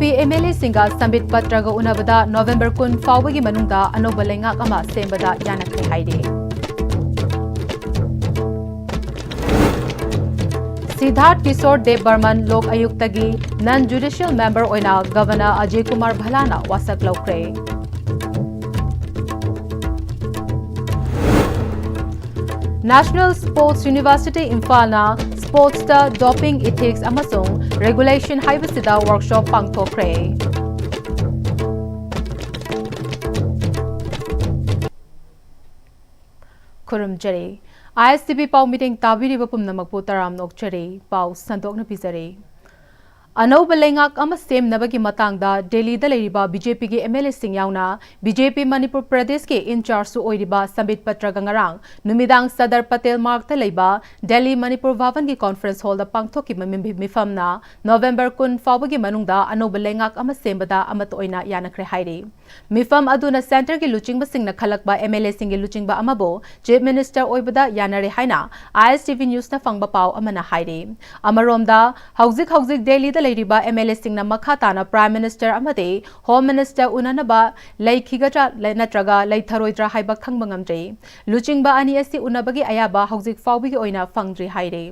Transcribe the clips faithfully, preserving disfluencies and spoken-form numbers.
ꯄꯤ M L ꯑꯦꯁꯤꯡꯒ ꯁꯝꯕꯤꯠ ꯄꯇ꯭ꯔꯒ ꯎꯅꯕꯗ ꯅꯣꯚꯦꯝꯕꯔ ꯀꯨꯟ ꯐꯥꯎꯕꯒꯤ ꯃꯅꯨꯡꯗ ꯑꯅꯧꯕ ꯂꯩꯉꯥꯛ ꯑꯃ ꯁꯦꯝꯕꯗ ꯌꯥꯅꯈ꯭ꯔꯦ ꯍꯥꯏꯔꯤ꯫ ꯁꯤꯗꯥꯔꯊ ꯀꯤꯁꯣꯔ ꯗꯦꯕ ꯕꯔꯃꯟ ꯂꯣꯛ ꯑꯌꯨꯛꯇꯒꯤ non judicial member ꯑꯣꯏꯅ ꯒꯚꯔꯅꯔ ꯑꯖꯌ ꯀꯨꯃꯥꯔ ꯚꯜꯂꯥꯅ ꯋꯥꯁꯛ ꯂꯧꯈ꯭ꯔꯦ꯫ National Sports University ꯏꯝꯐꯥꯜꯅ sportsꯇ doping ethics ꯑꯃꯁꯨꯡ regulation ꯍꯥꯏꯕꯁꯤꯗ workshop ꯄꯥꯡꯊꯣꯛꯈ꯭ꯔꯦ꯫ ꯈꯨꯔꯨꯝꯖꯔꯤ꯫ ꯑꯥꯏ ꯑꯦꯁ ꯇꯤ ꯚꯤ ꯄꯥꯎ ꯃꯤꯠꯌꯦꯡ ꯇꯥꯕꯤꯔꯤꯕ ꯄꯨꯝꯅꯃꯛꯄꯨ ꯇꯔꯥꯝꯅ ꯑꯣꯛꯆꯔꯤ꯫ ꯄꯥꯎ ꯁꯟꯗꯣꯛꯅ ꯄꯤꯖꯔꯤ꯫ ꯑꯅꯧꯕ ꯂꯩꯉꯥꯛ ꯑꯃ ꯁꯦꯝꯅꯕꯒꯤ ꯃꯇꯥꯡꯗ ꯗꯦꯜꯂꯤꯗ ꯂꯩꯔꯤꯕ ꯕꯤ ꯖꯦ ꯄꯤꯒꯤ ꯑꯦꯝ ꯑꯦꯜ ꯑꯦꯁꯤꯡ ꯌꯥꯎꯅ ꯕꯤ ꯖꯦ ꯄꯤ ꯃꯅꯤꯄꯨꯔ ꯄ꯭ꯔꯗꯦꯁꯀꯤ ꯏꯟꯆꯥꯔꯖꯁꯨ ꯑꯣꯏꯔꯤꯕ ꯁꯝꯕꯤꯠ ꯄꯇ꯭ꯔꯒ ꯉꯔꯥꯡ ꯅꯨꯃꯤꯗꯥꯡ ꯁꯗꯔ ꯄꯇꯦꯜ ꯃꯥꯔꯛꯇ ꯂꯩꯕ ꯗꯦꯜꯂꯤ ꯃꯅꯤꯄꯨꯔ ꯚꯕꯟꯒꯤ conference hallꯗ ꯄꯥꯡꯊꯣꯛꯈꯤꯕ ꯃꯤ-, ꯃꯤꯐꯝꯅ ꯅꯣꯚꯦꯝꯕꯔ ꯀꯨꯟ ꯐꯥꯎꯕꯒꯤ ꯃꯅꯨꯡꯗ ꯑꯅꯧꯕ ꯂꯩꯉꯥꯛ ꯑꯃ ꯁꯦꯝꯕꯗ ꯑꯃꯠꯇ ꯑꯣꯏꯅ ꯌꯥꯅꯈ꯭ꯔꯦ ꯍꯥꯏꯔꯤ꯫ ꯃꯤꯐꯝ ꯑꯗꯨꯅ centreꯒꯤ ꯂꯨꯆꯤꯡꯕꯁꯤꯡꯅ ꯈꯜꯂꯛꯄ ꯑꯦꯝ ꯑꯦꯜ ꯑꯦꯁꯤꯡꯒꯤ ꯂꯨꯆꯤꯡꯕ ꯑꯃꯕꯨ Chief Minister ꯑꯣꯏꯕꯗ ꯌꯥꯅꯔꯦ ꯍꯥꯏꯅ ꯑꯥꯏ ꯑꯦꯁ ꯇꯤ ꯚꯤ ꯅ꯭ꯌꯨꯁꯅ ꯐꯪꯕ ꯄꯥꯎ ꯑꯃꯅ ꯍꯥꯏꯔꯤ꯫ ꯑꯃꯔꯣꯝꯗ, ꯍꯧꯖꯤꯛ ꯍꯧꯖꯤꯛ ꯗꯦꯜꯂꯤꯗ ꯂꯩꯔꯤꯕ ꯑꯦꯝ ꯑꯦꯜ ꯑꯦꯁꯤꯡꯅ ꯃꯈꯥ ꯇꯥꯅ Prime Minister ꯑꯃꯗꯤ Home Minister ꯎꯅꯅꯕ ꯂꯩꯈꯤꯒꯗ꯭ꯔꯥ ꯂꯩ-, ꯅꯠꯇ꯭ꯔꯒ ꯂꯩꯊꯔꯣꯏꯗ꯭ꯔꯥ ꯍꯥꯏꯕ ꯈꯪꯕ ꯉꯝꯗ꯭ꯔꯤ꯫ ꯂꯨꯆꯤꯡꯕ ꯑꯅꯤ ꯑꯁꯤ ꯎꯅꯕꯒꯤ ꯑꯌꯥꯕ ꯍꯧꯖꯤꯛ ꯐꯥꯎꯕꯒꯤ ꯑꯣꯏꯅ ꯐꯪꯗ꯭ꯔꯤ ꯍꯥꯏꯔꯤ꯫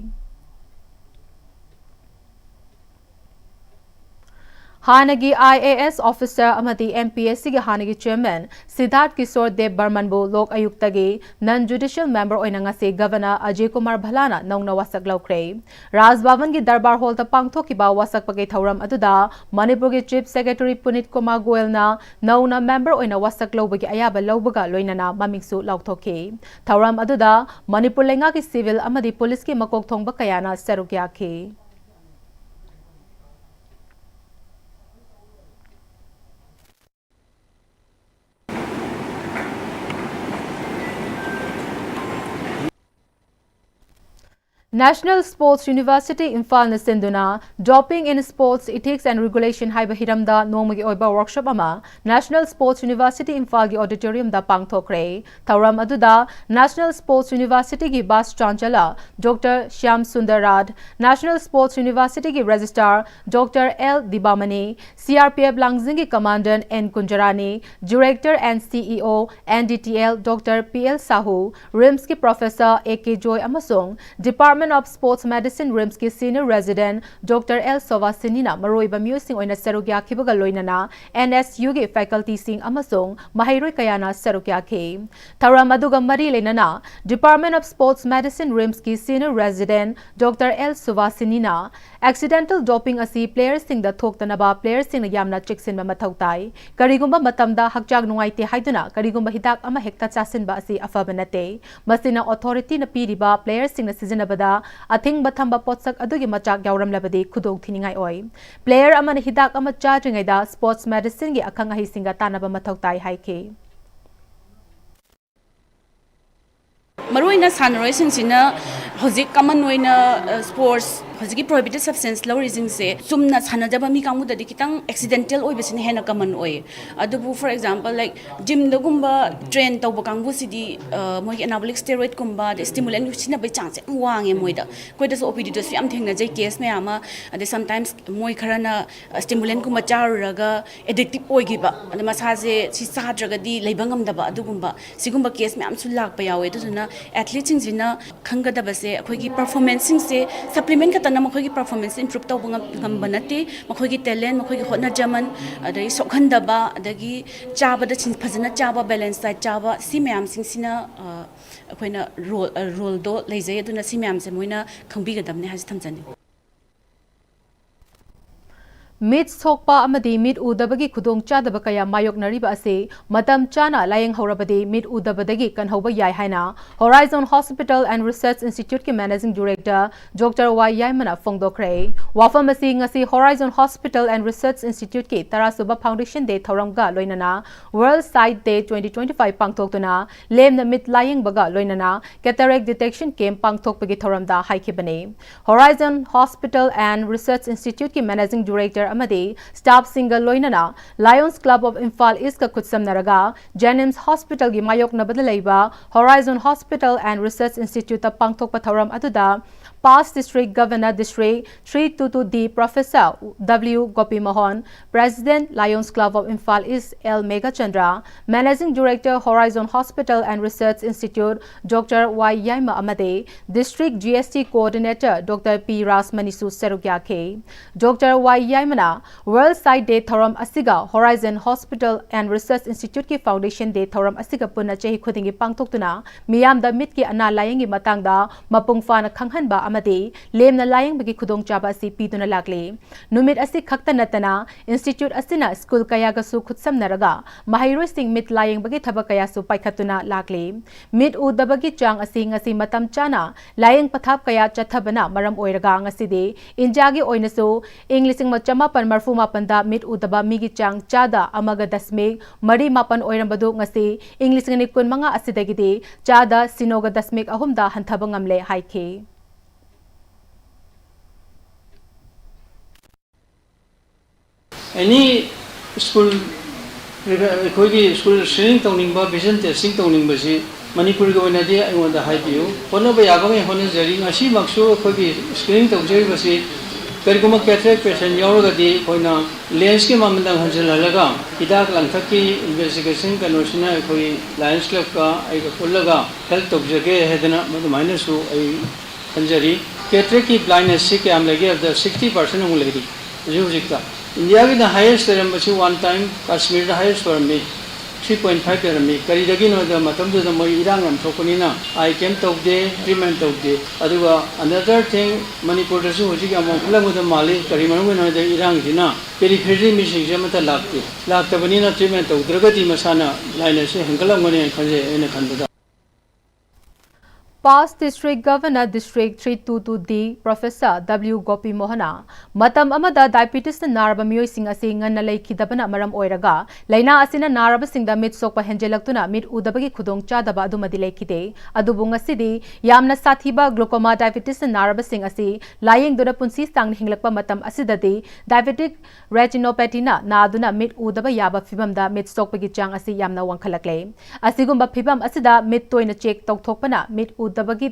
ꯍꯥꯟꯅꯒꯤ ꯑꯥꯏ ꯑꯦ ꯑꯦꯁ officer ꯑꯃꯗꯤ ꯑꯦꯝ ꯄꯤ ꯑꯦꯁ ꯁꯤꯒꯤ ꯍꯥꯟꯅꯒꯤ chairman ꯁꯤꯗꯥꯔꯊ ꯀꯤꯁꯣꯔ ꯗꯦꯕ ꯕꯔꯃꯟꯕꯨ ꯂꯣꯛ ꯑꯌꯨꯛꯇꯒꯤ non judicial member ꯑꯣꯏꯅ ꯉꯁꯤ ꯒꯚꯔꯅꯔ ꯑꯖꯌ ꯀꯨꯃꯥꯔ ꯚꯜꯂꯥꯅ ꯅꯧꯅ ꯋꯥꯁꯛ ꯂꯧꯈ꯭ꯔꯦ꯫ ꯔꯥꯖ ꯚꯕꯟꯒꯤ ꯗꯔꯕꯥꯔ ꯍꯣꯜꯗ ꯄꯥꯡꯊꯣꯛꯈꯤꯕ ꯋꯥꯁꯛꯄꯒꯤ ꯊꯧꯔꯝ ꯑꯗꯨꯗ ꯃꯅꯤꯄꯨꯔꯒꯤ Chief Secretary ꯄꯨꯅꯤꯠ ꯀꯨꯃꯥꯔ ꯒꯣꯌꯜꯅ ꯅꯧꯅ member ꯑꯣꯏꯅ ꯋꯥꯁꯛ ꯂꯧꯕꯒꯤ ꯑꯌꯥꯕ ꯂꯧꯕꯒ ꯂꯣꯏꯅꯅ ꯃꯃꯤꯡꯁꯨ ꯂꯥꯎꯊꯣꯛꯈꯤ꯫ ꯊꯧꯔꯝ ꯑꯗꯨꯗ ꯃꯅꯤꯄꯨꯔ ꯂꯩꯉꯥꯛꯀꯤ civil ꯑꯃꯗꯤ ꯄꯨꯂꯤꯁꯀꯤ ꯃꯀꯣꯛ ꯊꯣꯡꯕ ꯀꯌꯥꯅ ꯁꯔꯨꯛ ꯌꯥꯈꯤ꯫ National Sports University ꯏꯝꯐꯥꯜꯅ ꯁꯤꯟꯗꯨꯅ Doping in Sports Ethics and Regulation ꯍꯥꯏꯕ ꯍꯤꯔꯝꯗ ꯅꯣꯡꯃꯒꯤ ꯑꯣꯏꯕ workshop ꯑꯃ National Sports University ꯏꯝꯐꯥꯜꯒꯤ auditoriumꯗ ꯄꯥꯡꯊꯣꯛꯈ꯭ꯔꯦ꯫ ꯊꯧꯔꯝ ꯑꯗꯨꯗ National Sports Universityꯒꯤ Vice Chancellor Doctor Shyam Sundar Raj, National Sports Universityꯒꯤ Registrar Doctor L Dibamani, C R P F ꯂꯥꯡꯖꯤꯡꯒꯤ Commandant N Kunjarani, Director and C E O N D T L Doctor P L Sahu, RIMSꯀꯤ Professor A K Joy ꯑꯃꯁꯨꯡ Department of Sports Medicine RIMSꯀꯤ Senior Resident Doctor L Sovasiniꯅ ꯃꯔꯨꯑꯣꯏꯕ ꯃꯤꯑꯣꯏꯁꯤꯡ ꯑꯣꯏꯅ ꯁꯔꯨꯛ ꯌꯥꯈꯤꯕꯒ ꯂꯣꯏꯅꯅ N S Uꯒꯤ facultyꯁꯤꯡ ꯑꯃꯁꯨꯡ ꯃꯍꯩꯔꯣꯏ ꯀꯌꯥꯅ ꯁꯔꯨꯛ ꯌꯥꯈꯤ꯫ ꯊꯧꯔꯝ ꯑꯗꯨꯒ ꯃꯔꯤ ꯂꯩꯅꯅ Department of Sports Medicine RIMSꯀꯤ Senior Resident Doctor L Suvasiniꯅ accidental doping ꯑꯁꯤ playerꯁꯤꯡꯗ ꯊꯣꯛꯇꯅꯕ playerꯁꯤꯡꯅ ꯌꯥꯝꯅ ꯆꯦꯛꯁꯤꯟꯕ ꯃꯊꯧ ꯇꯥꯏ꯫ ꯀꯔꯤꯒꯨꯝꯕ ꯃꯇꯝꯗ ꯍꯛꯆꯥꯡ ꯅꯨꯡꯉꯥꯏꯇꯦ ꯍꯥꯏꯗꯨꯅ ꯀꯔꯤꯒꯨꯝꯕ ꯍꯤꯗꯥꯛ ꯑꯃ ꯍꯦꯛꯇ ꯆꯥꯁꯤꯟꯕ ꯑꯁꯤ ꯑꯐꯕ ꯅꯠꯇꯦ꯫ ꯃꯁꯤꯅ authorityꯅ ꯄꯤꯔꯤꯕ playerꯁꯤꯡꯅ ꯁꯤꯖꯤꯟꯅꯕꯗ ꯑꯊꯤꯡꯕ ꯊꯝꯕ ꯄꯣꯠꯁꯛ ꯑꯗꯨꯒꯤ ꯃꯆꯥꯛ ꯌꯥꯎꯔꯝꯂꯕꯗꯤ ꯈꯨꯗꯣꯡꯊꯤꯅꯤꯡꯉꯥꯏ ꯑꯣꯏ꯫ Player ꯑꯃꯅ ꯍꯤꯗꯥꯛ ꯑꯃ ꯆꯥꯗ꯭ꯔꯤꯉꯩꯗ sports medicineꯒꯤ ꯑꯈꯪ ꯑꯍꯩꯁꯤꯡꯒ ꯇꯥꯟꯅꯕ ꯃꯊꯧ ꯇꯥꯏ ꯍꯥꯏꯈꯤ꯫ ꯃꯔꯨꯑꯣꯏꯅ ꯁꯥꯟꯅꯔꯣꯏꯁꯤꯡꯁꯤꯅ ꯍꯧꯖꯤꯛ common ꯑꯣꯏꯅ, ꯑ, sports, ꯍꯧꯖꯤꯛꯀꯤ prohibited substance ꯂꯧꯔꯤꯁꯤꯡꯁꯦ ꯆꯨꯝꯅ ꯁꯥꯟꯅꯖꯕ ꯃꯤ ꯀꯥꯡꯕꯨꯗꯗꯤ ꯈꯤꯇꯪ accidental ꯑꯣꯏꯕꯁꯤꯅ ꯍꯦꯟꯅ common ꯑꯣꯏ꯫ ꯑꯗꯨꯕꯨ, for example, like, gymꯗꯒꯨꯝꯕ train ꯇꯧꯕ ꯀꯥꯡꯕꯨꯁꯤꯗꯤ, ꯑ, ꯃꯣꯏꯒꯤ anabolic steroidꯀꯨꯝꯕ, ꯑꯗꯩ stimulant ꯁꯤꯖꯤꯟꯅꯕꯒꯤ ꯆꯥꯡꯁꯦ ꯌꯥꯝ ꯋꯥꯡꯉꯦ ꯃꯣꯏꯗ꯫ ꯑꯩꯈꯣꯏꯗꯁꯨ OPDꯗꯁꯨ ꯌꯥꯝ ꯊꯦꯡꯅꯖꯩ case ꯃꯌꯥꯝ ꯑꯃ꯫ ꯑꯗꯩ sometimes ꯃꯣꯏ ꯈꯔꯅ, ꯑ, stimulantꯀꯨꯝꯕ ꯆꯥꯔꯨꯔꯒ addictive ꯑꯣꯏꯈꯤꯕ, ꯑꯗ ꯃꯁꯥꯁꯦ ꯁꯤ ꯆꯥꯗ꯭ꯔꯒꯗꯤ ꯂꯩꯕ ꯉꯝꯗꯕ, ꯑꯗꯨꯒꯨꯝꯕ, ꯁꯤꯒꯨꯝꯕ case ꯃꯌꯥꯝꯁꯨ ꯂꯥꯛꯄ ꯌꯥꯎꯋꯦ꯫ ꯑꯗꯨꯗꯨꯅ athleteꯁꯤꯡꯁꯤꯅ ꯈꯪꯒꯗꯕꯁꯦ, ꯑꯩꯈꯣꯏꯒꯤ performanceꯁꯤꯡꯁꯦ supplement ꯈꯛꯇꯅ ꯃꯈꯣꯏꯒꯤ performance improve ꯇꯧꯕ ꯉꯝ-, ꯉꯝꯕ ꯅꯠꯇꯦ꯫ ꯃꯈꯣꯏꯒꯤ talent, ꯃꯈꯣꯏꯒꯤ ꯍꯣꯠꯅꯖꯃꯟ, ꯑꯗꯒꯤ ꯁꯣꯛꯍꯟꯗꯕ, ꯑꯗꯒꯤ ꯆꯥꯕꯗ ꯁꯤꯟ-, ꯐꯖꯅ ꯆꯥꯕ, balance diet ꯆꯥꯕ, ꯁꯤ ꯃꯌꯥꯝꯁꯤꯡꯁꯤꯅ, ꯑ, ꯑꯩꯈꯣꯏꯅ role, ꯑ, roleꯗꯣ ꯂꯩꯖꯩ꯫ ꯑꯗꯨꯅ ꯁꯤ ꯃꯌꯥꯝꯁꯦ ꯃꯣꯏꯅ ꯈꯪꯕꯤꯒꯗꯕꯅꯦ ꯍꯥꯏꯁꯦ ꯊꯝꯖꯅꯤꯡꯉꯤ꯫ ꯃꯤꯠ ꯁꯣꯛꯄ ꯑꯃꯗꯤ ꯃꯤꯠ ꯎꯗꯕꯒꯤ ꯈꯨꯗꯣꯡꯆꯥꯗꯕ ꯀꯌꯥ ꯃꯥꯌꯣꯛꯅꯔꯤꯕ ꯑꯁꯤ ꯃꯇꯝ ꯆꯥꯅ ꯂꯥꯌꯦꯡꯍꯧꯔꯕꯗꯤ ꯃꯤꯠ ꯎꯗꯕꯗꯒꯤ ꯀꯟꯍꯧꯕ ꯌꯥꯏ ꯍꯥꯏꯅ Horizon Hospital and Research Instituteꯀꯤ Managing Director Doctor ꯋꯥꯏ ꯌꯥꯏꯃꯅ ꯐꯣꯡꯗꯣꯛꯈ꯭ꯔꯦ꯫ ꯋꯥꯐꯝ ꯑꯁꯤ ꯉꯁꯤ Horizon Hospital and Research Instituteꯀꯤ ꯇꯔꯥꯁꯨꯕ Foundation Day ꯊꯧꯔꯝꯒ ꯂꯣꯏꯅꯅ World Sight Day twenty twenty-five ꯄꯥꯡꯊꯣꯛꯇꯨꯅ ꯂꯦꯝꯅ ꯃꯤꯠ ꯂꯥꯌꯦꯡꯕꯒ ꯂꯣꯏꯅꯅ Cataract Detection Camp ꯄꯥꯡꯊꯣꯛꯄꯒꯤ ꯊꯧꯔꯝꯗ ꯍꯥꯏꯈꯤꯕꯅꯤ꯫ Horizon Hospital and Research Instituteꯀꯤ Managing Director ꯑꯃꯗꯤ staffꯁꯤꯡꯒ ꯂꯣꯏꯅꯅ Lions Club of Imphal Eastꯀ ꯈꯨꯠꯁꯝꯅꯔꯒ JNIMS Hospitalꯒꯤ ꯃꯥꯌꯣꯛꯅꯕꯗ ꯂꯩꯕ Horizon Hospital and Research Instituteꯇ ꯄꯥꯡꯊꯣꯛꯄ ꯊꯧꯔꯝ ꯑꯗꯨꯗ Past District Governor District three two two D Professor W Gopimohan, President Lions Club of Imphal East L Meghachandra, Managing Director Horizon Hospital and Research Institute Doctor ꯋꯥꯏ ꯌꯥꯏꯃ ꯑꯃꯗꯤ District G S T Coordinator Doctor ꯄꯤ ꯔꯥꯖꯃꯅꯤꯁꯨ ꯁꯔꯨꯛ ꯌꯥꯈꯤ꯫ Doctor ꯋꯥꯏ ꯌꯥꯏꯃꯅ World Sight Day ꯊꯧꯔꯝ ꯑꯁꯤꯒ Horizon Hospital and Research Instituteꯀꯤ Foundation Day ꯊꯧꯔꯝ ꯑꯁꯤꯒ ꯄꯨꯟꯅ ꯆꯍꯤ ꯈꯨꯗꯤꯡꯒꯤ ꯄꯥꯡꯊꯣꯛꯇꯨꯅ ꯃꯤꯌꯥꯝꯗ ꯃꯤꯠꯀꯤ ꯑꯅꯥ ꯂꯥꯌꯦꯡꯒꯤ ꯃꯇꯥꯡꯗ ꯃꯄꯨꯡ ꯐꯥꯅ ꯈꯪꯍꯟꯕ ꯑꯃꯗꯤ ꯂꯦꯝꯅ ꯂꯥꯌꯦꯡꯕꯒꯤ ꯈꯨꯗꯣꯡꯆꯥꯕ ꯑꯁꯤ ꯄꯤꯗꯨꯅ ꯂꯥꯛꯂꯤ꯫ ꯅꯨꯃꯤꯠ ꯑꯁꯤ ꯈꯛꯇ ꯅꯠꯇꯅ, Institute ꯑꯁꯤꯅ school ꯀꯌꯥꯒꯁꯨ ꯈꯨꯠꯁꯝꯅꯔꯒ ꯃꯍꯩꯔꯣꯏꯁꯤꯡ ꯃꯤꯠ ꯂꯥꯌꯦꯡꯕꯒꯤ ꯊꯕꯛ ꯀꯌꯥꯁꯨ ꯄꯥꯏꯈꯠꯇꯨꯅ ꯂꯥꯛꯂꯤ꯫ ꯃꯤꯠ ꯎꯗꯕꯒꯤ ꯆꯥꯡ ꯑꯁꯤ ꯉꯁꯤ ꯃꯇꯝ ꯆꯥꯅ ꯂꯥꯌꯦꯡ ꯄꯊꯥꯞ ꯀꯌꯥ ꯆꯠꯊꯕꯅ ꯃꯔꯝ ꯑꯣꯏꯔꯒ ꯉꯁꯤꯗꯤ ꯏꯟꯗꯤꯌꯥꯒꯤ ꯑꯣꯏꯅꯁꯨ ꯏꯪ ꯂꯤꯁꯤꯡ ꯑꯃ ꯆꯃꯥꯄꯟ ꯃꯔꯐꯨ ꯃꯥꯄꯟꯗ ꯃꯤꯠ ꯎꯗꯕ ꯃꯤꯒꯤ ꯆꯥꯡ ꯆꯥꯗ ꯑꯃꯒ ꯗꯁꯃꯤꯛ ꯃꯔꯤ ꯃꯥꯄꯟ ꯑꯣꯏꯔꯝꯕꯗꯨ ꯉꯁꯤ ꯏꯪ ꯂꯤꯁꯤꯡ ꯑꯅꯤ ꯀꯨꯟꯃꯉꯥ ꯑꯁꯤꯗꯒꯤꯗꯤ ꯆꯥꯗ ꯁꯤꯅꯣꯒ ꯗꯁꯃꯤꯛ ꯑꯍꯨꯝꯗ ꯍꯟꯊꯕ ꯉꯝꯂꯦ ꯍꯥꯏꯈꯤ꯫ ꯑꯦꯅꯤ ꯁ꯭ꯀꯨꯜ, ꯑꯩꯈꯣꯏꯒꯤ ꯁ꯭ꯀꯨꯜ ꯁ꯭ꯀ꯭ꯔꯤꯅꯤꯡ ꯇꯧꯅꯤꯡꯕ, ꯚꯤꯖꯟ ꯇꯦꯁꯇꯤꯡ ꯇꯧꯅꯤꯡꯕꯁꯤ ꯃꯅꯤꯄꯨꯔꯒꯤ ꯑꯣꯏꯅꯗꯤ ꯑꯩꯉꯣꯟꯗ ꯍꯥꯏꯕꯤꯌꯨ꯫ ꯍꯣꯠꯅꯕ ꯌꯥꯕꯉꯩ ꯍꯣꯠꯅꯖꯔꯤ꯫ ꯉꯁꯤꯃꯛꯁꯨ ꯑꯩꯈꯣꯏꯒꯤ ꯁ꯭ꯀ꯭ꯔꯤꯅꯤꯡ ꯇꯧꯖꯔꯤꯕꯁꯤ ꯀꯔꯤꯒꯨꯝꯕ ꯀꯦꯇꯔꯦꯛ ꯄꯦꯁꯦꯟ ꯌꯥꯎꯔꯒꯗꯤ ꯑꯩꯈꯣꯏꯅ ꯂꯦꯟꯁꯀꯤ ꯃꯃꯜꯗꯪ ꯍꯟꯖꯤꯜꯍꯜꯂꯒ ꯍꯤꯗꯥꯛ ꯂꯥꯡꯊꯛꯀꯤ ꯏꯟꯚꯦꯁꯇꯤꯒꯦꯁꯟ ꯀꯩꯅꯣꯁꯤꯅ ꯑꯩꯈꯣꯏ ꯂꯥꯌꯟꯁ ꯀ꯭ꯂꯕꯀ ꯑꯩꯒ ꯄꯨꯜꯂꯒ ꯍꯦꯜꯞ ꯇꯧꯖꯒꯦ ꯍꯥꯏꯗꯅ ꯑꯗꯨꯃꯥꯏꯅꯁꯨ ꯑꯩ ꯈꯟꯖꯔꯤ꯫ ꯀꯦꯇꯔꯦꯛꯀꯤ ꯕ꯭ꯂꯥꯏꯟꯅꯦꯁꯁꯤ ꯀꯌꯥꯝ ꯂꯩꯒꯦ ꯍꯥꯏꯕꯗ ꯁꯤꯛꯁꯇꯤ ꯄꯥꯔꯁꯦꯟ ꯑꯃꯨꯛ ꯂꯩꯔꯤ ꯍꯧꯖꯤꯛ ꯍꯧꯖꯤꯛꯇ꯫ ꯏꯟꯗꯤꯌꯥꯒꯤꯅ ꯍꯥꯏꯌꯦꯁ ꯂꯩꯔꯝꯕꯁꯤ ꯋꯥꯟ ꯇꯥꯏꯝ ꯀꯥꯁꯃꯤꯔꯗ ꯍꯥꯏꯌꯦꯁ ꯑꯣꯏꯔꯝꯃꯤ꯫ ꯊ꯭ꯔꯤ ꯄꯣꯏꯟ ꯐꯥꯏꯚ ꯂꯩꯔꯝꯃꯤ꯫ ꯀꯔꯤꯗꯒꯤꯅꯣ ꯍꯥꯏꯗ ꯃꯇꯝꯗꯨꯗ ꯃꯣꯏ ꯏꯔꯥꯡ ꯌꯥꯝ ꯊꯣꯛꯄꯅꯤꯅ ꯑꯥꯏ ꯀꯩꯝ ꯇꯧꯗꯦ, ꯇ꯭ꯔꯤꯠꯃꯦꯟ ꯇꯧꯗꯦ꯫ ꯑꯗꯨꯒ another thing, ꯃꯅꯤꯄꯨꯔꯗꯁꯨ ꯍꯧꯖꯤꯛ ꯌꯥꯝ ꯋꯥꯡꯈꯠꯂꯛꯄꯗ ꯃꯥꯜꯂꯤ꯫ ꯀꯔꯤ ꯃꯔꯝꯒꯤꯅꯣ ꯍꯥꯏꯗ ꯏꯔꯥꯡꯁꯤꯅ ꯄꯦꯔꯤꯐꯦꯔꯤ ꯃꯤꯁꯤꯡꯁꯦ ꯑꯃꯠꯇ ꯂꯥꯛꯇꯦ꯫ ꯂꯥꯛꯇꯕꯅꯤꯅ ꯇ꯭ꯔꯤꯠꯃꯦꯟ ꯇꯧꯗ꯭ꯔꯒꯗꯤ ꯃꯁꯥꯅ ꯂꯥꯏꯅꯥꯁꯤ ꯍꯦꯟꯒꯠꯂꯝꯒꯅꯤ ꯍꯥꯏꯅ ꯈꯟꯖꯩ, ꯑꯩꯅ ꯈꯟꯕꯗ꯫ Past District Governor District three two two D Professor W Gopi Mohana ꯃꯇꯝ ꯑꯃꯗ diabetesꯅ ꯅꯥꯔꯕ ꯃꯤꯑꯣꯏꯁꯤꯡ ꯑꯁꯤ ꯉꯟꯅ ꯂꯩꯈꯤꯗꯕꯅ ꯃꯔꯝ ꯑꯣꯏꯔꯒ ꯂꯥꯏꯅꯥ ꯑꯁꯤꯅ ꯅꯥꯔꯕꯁꯤꯡꯗ ꯃꯤꯠ ꯁꯣꯛꯄ ꯍꯦꯟꯖꯜꯂꯛꯇꯨꯅ ꯃꯤꯠ ꯎꯗꯕꯒꯤ ꯈꯨꯗꯣꯡꯆꯥꯗꯕ ꯑꯗꯨꯃꯗꯤ ꯂꯩꯈꯤꯗꯦ꯫ ꯑꯗꯨꯕꯨ ꯉꯁꯤꯗꯤ ꯌꯥꯝꯅ ꯁꯥꯊꯤꯕ glaucoma diabetesꯅ ꯅꯥꯔꯕꯁꯤꯡ ꯑꯁꯤ ꯂꯥꯌꯦꯡꯗꯨꯅ ꯄꯨꯟꯁꯤ ꯁꯥꯡꯅ ꯍꯤꯡꯂꯛꯄ ꯃꯇꯝ ꯑꯁꯤꯗꯗꯤ diabetic retinopathyꯅ ꯅꯥꯗꯨꯅ ꯃꯤꯠ ꯎꯗꯕ ꯌꯥꯕ ꯐꯤꯚꯝꯗ ꯃꯤꯠ ꯁꯣꯛꯄꯒꯤ ꯆꯥꯡ ꯑꯁꯤ ꯌꯥꯝꯅ ꯋꯥꯡꯈꯠꯂꯛꯂꯦ꯫ ꯑꯁꯤꯒꯨꯝꯕ ꯐꯤꯚꯝ ꯑꯁꯤꯗ ꯃꯤꯠ ꯇꯣꯏꯅ ꯆꯦꯛ ꯇꯧꯊꯣꯛꯄꯅ ꯃꯤꯠ ꯎꯗꯕꯒꯤ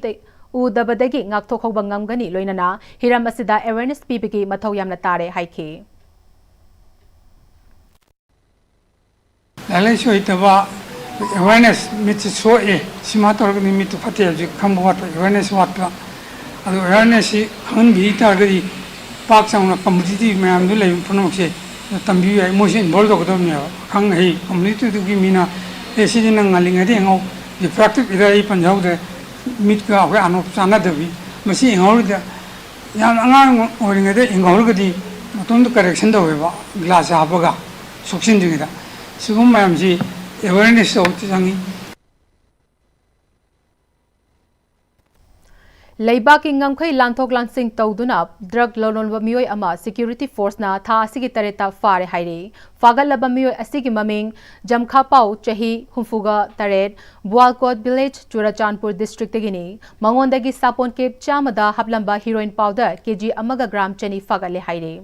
ꯎꯗꯕꯗꯒꯤ ꯉꯥꯛꯊꯣꯛꯍꯧꯕ ꯉꯝꯒꯅꯤ꯫ ꯂꯣꯏꯅꯅ ꯍꯤꯔꯝ ꯑꯁꯤꯗ awareness ꯄꯤꯕꯒꯤ ꯃꯊꯧ ꯌꯥꯝꯅ ꯇꯥꯔꯦ ꯍꯥꯏꯈꯤ꯫ ꯂꯥꯏꯔꯤꯛ ꯂꯥꯏꯁꯨ ꯍꯩꯇꯕ, awareness, ꯃꯤꯠꯁꯦ ꯁꯣꯛꯑꯦ, ꯁꯤꯃ ꯇꯧꯔꯒꯗꯤ ꯃꯤꯠꯇꯨ ꯐꯠꯇꯦ ꯍꯥꯏꯕꯁꯤ ꯈꯪꯕ ꯋꯥꯠꯄ, awareness ꯋꯥꯠꯄ꯫ ꯑꯗꯨ awarenessꯁꯤ ꯈꯪꯍꯟꯕꯤ ꯇꯥꯔꯒꯗꯤ ꯄꯥꯛ ꯆꯥꯎꯅ community ꯃꯌꯥꯝꯗꯨ ꯂꯩꯕ ꯄꯨꯝꯅꯃꯛꯁꯦ ꯇꯝꯕꯤꯕ ꯌꯥꯏ, ꯃꯣꯏꯁꯦ involve ꯇꯧꯒꯗꯕꯅꯦꯕ꯫ ꯑꯈꯪ ꯑꯍꯩ communityꯗꯨꯒꯤ ꯃꯤꯅ, "ꯑꯦ, ꯁꯤꯗꯤ ꯅꯪ ꯉꯜꯂꯤꯉꯩꯗ ꯌꯦꯡꯍꯧ", refractive error ꯑꯩ ꯄꯟꯖꯍꯧꯗ꯭ꯔꯦ, ꯃꯤꯠꯀ ꯑꯩꯈꯣꯏ ꯑꯅꯣꯞ ꯆꯥꯟꯅꯗꯕꯤ, ꯃꯁꯤ ꯌꯦꯡꯍꯧꯔꯤꯗ ꯌꯥꯝ ꯑꯉꯥꯡ ꯑꯣꯏꯔꯤꯉꯩꯗ ꯌꯦꯡꯍꯧꯔꯒꯗꯤ ꯃꯇꯣꯝꯇ correction ꯇꯧꯋꯦꯕ, glass ꯍꯥꯞꯄꯒ ꯁꯣꯛꯆꯤꯟꯗ꯭ꯔꯤꯉꯩꯗ꯫ ꯁꯤꯒꯨꯝꯕ ꯃꯌꯥꯝꯁꯤ awareness ꯇꯧꯕ ꯆꯪꯉꯤ꯫ ꯂꯩꯕꯥꯛꯀꯤ ꯉꯝꯈꯩ ꯂꯥꯟꯊꯣꯛ ꯂꯥꯟꯁꯤꯟ ꯇꯧꯗꯨꯅ drug ꯂꯂꯣꯟꯕ ꯃꯤꯑꯣꯏ ꯑꯃ security forceꯅ ꯊꯥ ꯑꯁꯤꯒꯤ ꯇꯔꯦꯠꯇ ꯐꯥꯔꯦ ꯍꯥꯏꯔꯤ꯫ ꯐꯥꯒꯠꯂꯕ ꯃꯤꯑꯣꯏ ꯑꯁꯤꯒꯤ ꯃꯃꯤꯡ ꯖꯝꯈꯥꯄꯥꯎ, ꯆꯍꯤ ꯍꯨꯝꯐꯨꯒ ꯇꯔꯦꯠ, ꯕꯨꯋꯥꯜꯀꯣꯠ village, ꯆꯨꯔꯆꯥꯟꯄꯨꯔ districtꯇꯒꯤꯅꯤ꯫ ꯃꯉꯣꯟꯗꯒꯤ ꯁꯥꯄꯣꯟ ꯀꯦꯞ ꯆꯥꯝꯃꯗ ꯍꯥꯞꯂꯝꯕ heroin powder ꯀꯦꯖꯤ ꯑꯃꯒ gram ꯆꯅꯤ ꯐꯥꯒꯠꯂꯦ ꯍꯥꯏꯔꯤ꯫